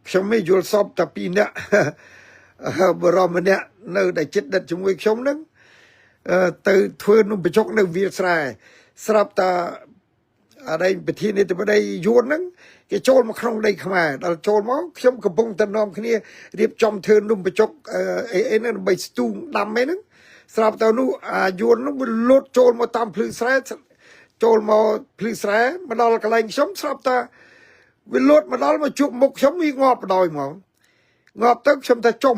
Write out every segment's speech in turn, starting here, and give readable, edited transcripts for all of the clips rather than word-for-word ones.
ខ្ញុំមិនយល់សពតែពីរនាក់ បរមម្នាក់នៅដែលចិត្តដិតជាមួយខ្ញុំហ្នឹងទៅធ្វើនំបញ្ចុកនៅវាលស្រែស្រាប់តែអរិយប្រធានាធិបតីយួនហ្នឹងគេចូលមកក្នុងដីខ្មែរដល់ចូលមកខ្ញុំកំពុងតែនាំគ្នារៀបចំធ្វើនំបញ្ចុកអីអីហ្នឹងដើម្បីស្ទូងដាំអីហ្នឹងស្រាប់តែនោះអាយួនហ្នឹងវាលូតចូលមកតាមភ្លឺស្រែចូលមកភ្លឺស្រែមកដល់កន្លែងខ្ញុំស្រាប់តែវាលូតមកដល់មកជួបមុខខ្ញុំវាងាប់បដ ாய் ហ្មងងាប់ទៅខ្ញុំថាចំ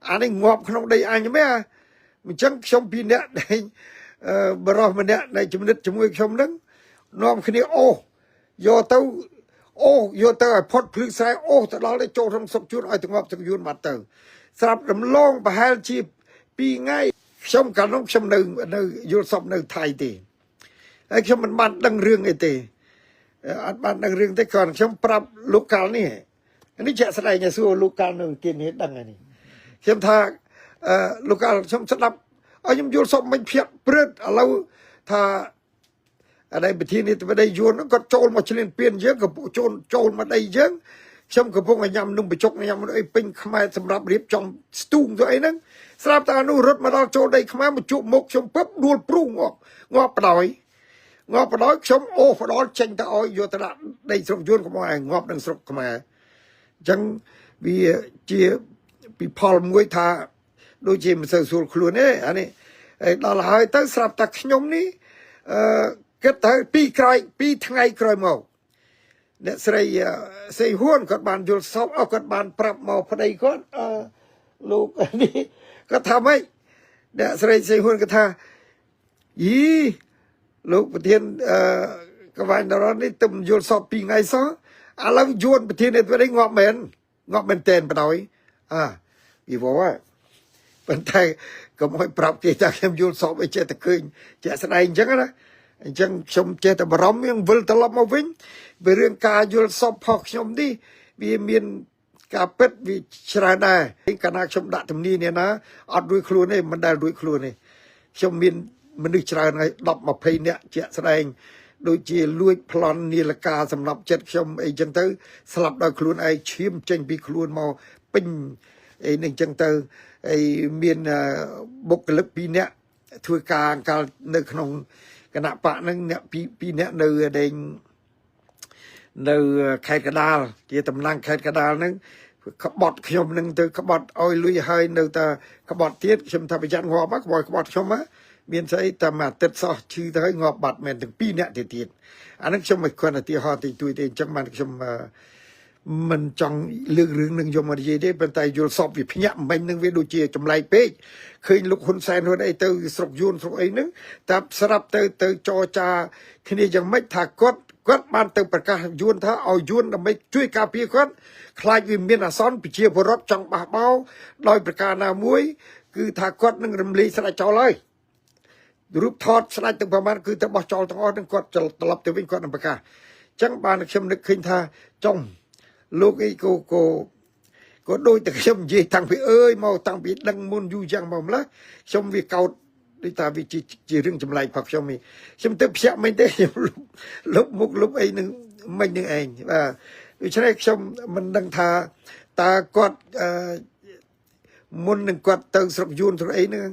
អានេះងាប់ក្នុងដីអញមែនអញ្ចឹងខ្ញុំពីរនាក់ដែលបរោះម្នាក់ដែលចំណិតជាមួយខ្ញុំហ្នឹងនាំគ្នាអូសយកទៅអូសយកទៅឲ្យផុតភ្លឺស្រែអូសទៅដល់ទៅចូលក្នុងស្រុកជួនឲ្យទៅងាប់ស្រុកយួនបាត់ទៅស្រាប់រំលងប្រហែលជា2ថ្ងៃខ្ញុំកាលនោះខ្ញុំនៅនៅយល់សពនៅថៃទេហើយខ្ញុំមិនបានដឹងរឿងអីទេអត់បានដឹងរឿងទេគ្រាន់ខ្ញុំប្រាប់លោកកាលនេះនេះជាក់ស្ដែងឲ្យសួរលោកកាលនៅគៀននេះដឹងហើយនេះខ្ញុំថាអឺលោកកាលខ្ញុំស្ដាប់ឲ្យខ្ញុំយល់សពមិនភៀកព្រឹតឥឡូវថាអីប្រធានាធិបតីយួនគាត់ចូលមកឆ្លៀនពៀនយើងក៏ចូលចូលមកដីយើងខ្ញុំកំពុងតែញ៉ាំនំបញ្ចុកញ៉ាំអីពេញខ្មែរសម្រាប់រៀបចំស្ទូងទៅអីហ្នឹងស្រាប់តែអានោះរត់មកដល់ចូលដីខ្មែរមកជួបមុខខ្ញុំពឹបដួលព្រុងងាប់ងាប់បដ ாய் ងាប់បដ ாய் ខ្ញុំអូសបដលចេញទៅឲ្យយកទៅដាក់ដីស្រុកយួនកុំឲ្យងាប់នឹងស្រុកខ្មែរអញ្ចឹងវាជាពីផលមួយថាដូចជាមិនសូវស្រួលខ្លួនទេអានេះហើយដល់ហើយទៅស្រាប់តែខ្ញុំនេះអឺគិតទៅពីក្រោយពីថ្ងៃក្រោយមកអ្នកស្រីសេហ៊ួនគាត់បានយល់សពអគាត់បានប្រាប់មកប្តីគាត់អឺលោកនេះគាត់ថាម៉េចអ្នកស្រីសេហ៊ួនគាត់ថាយីលោកប្រធានអឺកវ៉ាញ់ដរនេះទៅយល់សពពីរថ្ងៃសោះឥឡូវយួនប្រធាននេះងាប់មែនងាប់មែនតែនបដ ாய் អាពីវ៉ប៉ុន្តែកុំឲ្យប្រាប់គេថាខ្ញុំយល់សពអីចេះតែឃើញជាក់ស្ដែងអញ្ចឹងណាអញ្ចឹងខ្ញុំចេះតែបារម្ភយើងវិលត្រឡប់មកវិញពីរឿងការយល់សពផុសខ្ញុំនេះវាមានការពិតវាច្រើនដែរកាលណាខ្ញុំដាក់ទំនីនេះណាអត់រួចខ្លួនទេមិនដែលរួចខ្លួនទេខ្ញុំមានមនុស្សច្រើនហើយ10 20នាក់ជាក់ស្ដែងដូចជាលួចប្លន់នីលកាសម្រាប់ចិត្តខ្ញុំអីចឹងទៅស្លាប់ដោយខ្លួនឯងឈាមចេញពីខ្លួនមកពេញអីនឹងចឹងទៅអីមានបុគ្គលិក2នាក់ធ្វើការកាលនៅក្នុងគណៈបកហ្នឹងអ្នកពីរនាក់នៅដេញនៅខេត្តកដាលជាតំណាងខេត្តកដាលហ្នឹងក្បត់ខ្ញុំនឹងទៅក្បត់ឲ្យលុយហើយនៅតែក្បត់ទៀតខ្ញុំថាប្រយ័ត្នងាប់ក្បត់ក្បត់ខ្ញុំមានស្អីតែមួយអាទិត្យសោះឈឺទៅហើយងាប់បាត់មែនទាំងពីរនាក់ទៀតទៀតអាហ្នឹងខ្ញុំមិនគ្រាន់តែទីហោទីទួយទេអញ្ចឹងបានខ្ញុំមិនចង់លើករឿងនឹងយកមកនិយាយទេប៉ុន្តែយល់សពវាភ្ញាក់មិញនឹងវាដូចជាចម្លែកពេកឃើញលោកហ៊ុនសែនហ៊ុនអីទៅស្រុកយួនស្រុកអីហ្នឹងតែស្រាប់ទៅទៅចរចាគ្នាយ៉ាងម៉េចថាគាត់គាត់បានទៅប្រកាសយួនថាឲ្យយួនដើម្បីជួយការពារគាត់ខ្លាចវាមានអាសន្នប្រជាពលរដ្ឋចង់បះបោដោយប្រការណាមួយ គឺថាគាត់នឹងរំលាយស្ដេចចោលហើយរូបថតស្ដេចទាំងប្រមាណគឺទៅបោះចោលទាំងអស់នឹងគាត់ត្រឡប់ទៅវិញគាត់នឹងប្រកាសអញ្ចឹងបានខ្ញុំនឹកឃើញថាចុងលោកអីកូកូក៏ដូចតែខ្ញុំនិយាយតាំងពីអើយមកតាំងពីដឹងមុនយូរយ៉ាងមកម្ល៉េះខ្ញុំវាកោតដូចថាវាជាជារឿងចម្លែកផងខ្ញុំនេះខ្ញុំទៅភ្ញាក់មិនទេខ្ញុំលុបលុបមុខលុបអីនឹងមិននឹងឯងបាទដូច្នេះខ្ញុំមិនដឹងថាតើគាត់អឺមុននឹងគាត់ទៅស្រុកយួនស្រុកអីហ្នឹង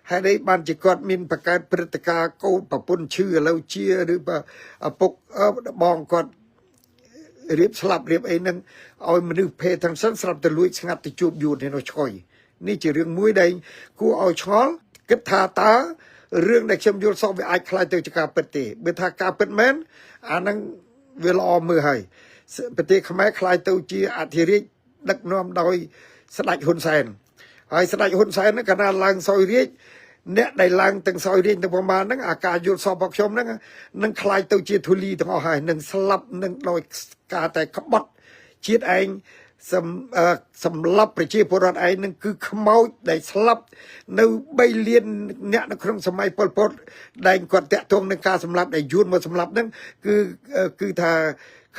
ហេតុអីបានជាគាត់មានបង្កើតព្រឹត្តិការណ៍កូនប្រពន្ធឈឺឥឡូវជាឬបើឪពុកបងគាត់រៀបស្លាប់រៀបអីហ្នឹងឲ្យមនុស្សភេទទាំងសិនស្រាប់តែលួចស្ងាត់ទៅជួបយួននេះនោះឆ្កុយនេះជារឿងមួយដែលគួរឲ្យឆ្ងល់គិតថាតើរឿងដែលខ្ញុំយល់សពវាអាចខ្លាយទៅជាការពិតទេបើថាការពិតមែនអាហ្នឹងវាល្អមើលហើយប្រទេសខ្មែរខ្លាយទៅជាអធិរាជដឹកនាំដោយស្ដេចហ៊ុនសែនហើយស្ដេចហ៊ុនសែនហ្នឹងកាលណាឡើងសោយរាជអ្នកដែលឡើងទាំងសោយរាជទាំងប្រមាណហ្នឹងអាការយល់សពរបស់ខ្ញុំហ្នឹងនឹងខ្លាយទៅជាធូលីទាំងអស់ហើយនឹងស្លាប់នឹងដោយការតែក្បត់ជាតិឯងសំសម្លាប់ប្រជាពលរដ្ឋឯងនឹងគឺខ្មោចដែលស្លាប់នៅ3លានអ្នកនៅក្នុងសម័យប៉ុលពតដែលគាត់តាក់ទងនឹងការសម្លាប់ដែលយួនមកសម្លាប់ហ្នឹងគឺគឺថា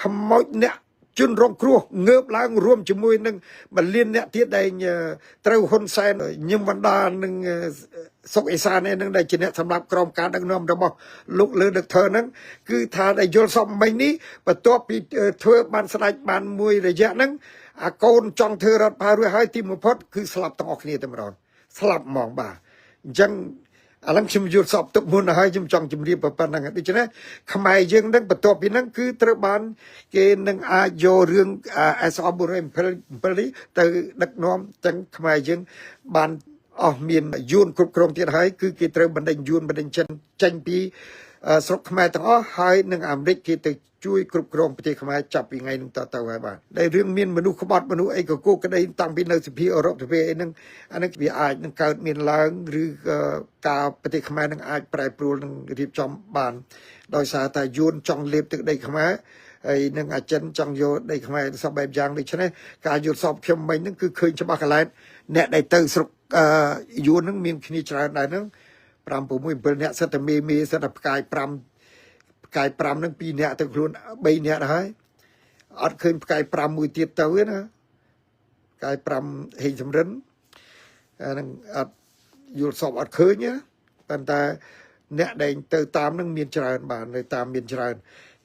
ខ្មោចអ្នកជនរងគ្រោះងើបឡើងរួមជាមួយនឹងបលៀនអ្នកទៀតដែលត្រូវហ៊ុនសែនញឹមបណ្ដានឹងសុកអេសាននេះនឹងដែលជាអ្នកសម្រាប់ក្រមការដឹកនាំរបស់លោកលើដឹកធើហ្នឹងគឺថាដែលយល់សពមិញនេះបន្ទាប់ពីធ្វើបានស្ដាច់បានមួយរយៈហ្នឹង អាកូនចង់ធ្វើរដ្ឋប្រហាររួចហើយទីបំផុតគឺស្លាប់ទាំងអស់គ្នាតែម្ដងស្លាប់ហ្មងបាទអញ្ចឹងឥឡូវខ្ញុំយល់សពទុកមុនទៅហើយខ្ញុំចង់ជម្រាបប៉ុណ្ណឹងដូច្នេះខ្មែរយើងនឹងបន្ទាប់ពីហ្នឹងគឺត្រូវបានគេនឹងអាចយករឿង SR 407នេះទៅដឹកនាំទាំងខ្មែរយើងបានអស់មានយួនគ្រប់គ្រងទៀតហើយគឺគេត្រូវបណ្ដេញយួនបណ្ដេញចិនចេញពីស្រុកខ្មែរទាំងអស់ហើយនឹងអាមេរិកគេទៅជួយគ្រប់គ្រងប្រទេសខ្មែរចាប់ពីថ្ងៃនោះតទៅហើយបាទដែលរឿងមានមនុស្សក្បត់មនុស្សអីក៏គោក្តីតាំងពីនៅសភាអឺរ៉ុបសភាអីហ្នឹងអាហ្នឹងវាអាចនឹងកើតមានឡើងឬការប្រទេសខ្មែរនឹងអាចប្រែប្រួលនឹងរៀបចំបានដោយសារតែយួនចង់លេបទឹកដីខ្មែរហើយនឹងអាចិនចង់យកដីខ្មែរសពបែបយ៉ាងដូច្នេះការយល់សពខ្ញុំមិញហ្នឹងគឺឃើញច្បាស់កន្លែងអ្នកដែលទៅស្រុកយួនហ្នឹងមានគ្នាច្រើនដែរហ្នឹង5 6 7នាក់សិតតែមេមេសិតតែផ្កាយ5ផ្កាយ5ហ្នឹង2នាក់ទៅខ្លួន3នាក់ហើយអត់ឃើញផ្កាយ5មួយទៀតទៅទេណាផ្កាយ5ហេងសំរិនអាហ្នឹងអត់យល់សពអត់ឃើញណាប៉ុន្តែអ្នកដែលទៅតាមនឹងមានច្រើនបាទនៅតាមមានច្រើន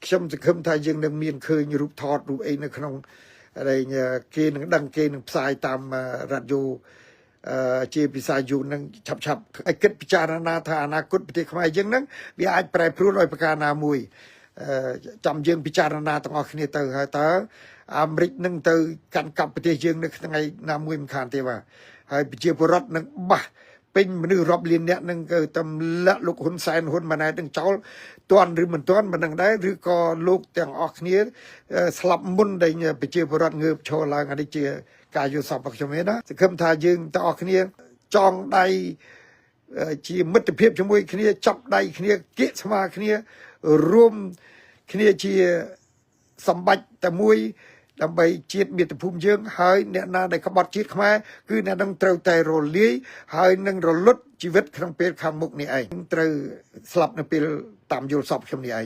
ខ្ញុំសង្ឃឹមថាយើងនឹងមានឃើញរូបថតរូបអីនៅក្នុងដែលគេនឹងដឹងគេនឹងផ្សាយតាមរ៉ាឌីយ៉ូជាភាសាយួននឹងឆាប់ឆាប់ឲ្យគិតពិចារណាថាអនាគតប្រទេសខ្មែរយើងនឹងវាអាចប្រែប្រួលដោយប្រការណាមួយចាំយើងពិចារណាទាំងអស់គ្នាទៅហើយតើអាមេរិកនឹងទៅកាន់កាប់ប្រទេសយើងនៅថ្ងៃណាមួយមិនខានទេបាទហើយប្រជាពលរដ្ឋនឹងបាសពេញមនុស្សរាប់លានអ្នកនឹងទៅទម្លាក់លោកហ៊ុនសែនហ៊ុនម៉ាណែតនឹងចោលទាន់ឬមិនទាន់មិនដឹងដែរឬក៏លោកទាំងអស់គ្នាស្លាប់មុនដែលប្រជាពលរដ្ឋងើបឈរឡើងអានេះជាការយល់សប្តិរបស់ខ្ញុំឯណាសង្ឃឹមថាយើងទាំងអស់គ្នាចងដៃជាមិត្តភាពជាមួយគ្នាចាប់ដៃគ្នាគៀកស្មាគ្នារួមគ្នាជាសម្បត្តិតែមួយដើម្បីជាតិមាតុភូមិយើងហើយអ្នកណាដែលក្បត់ជាតិខ្មែរគឺអ្នកនឹងត្រូវតែរលាយហើយនឹងរលត់ជីវិតក្នុងពេលខាងមុខនេះឯងត្រូវស្លាប់នៅពេលតាមយល់សពខ្ញុំនេះឯង។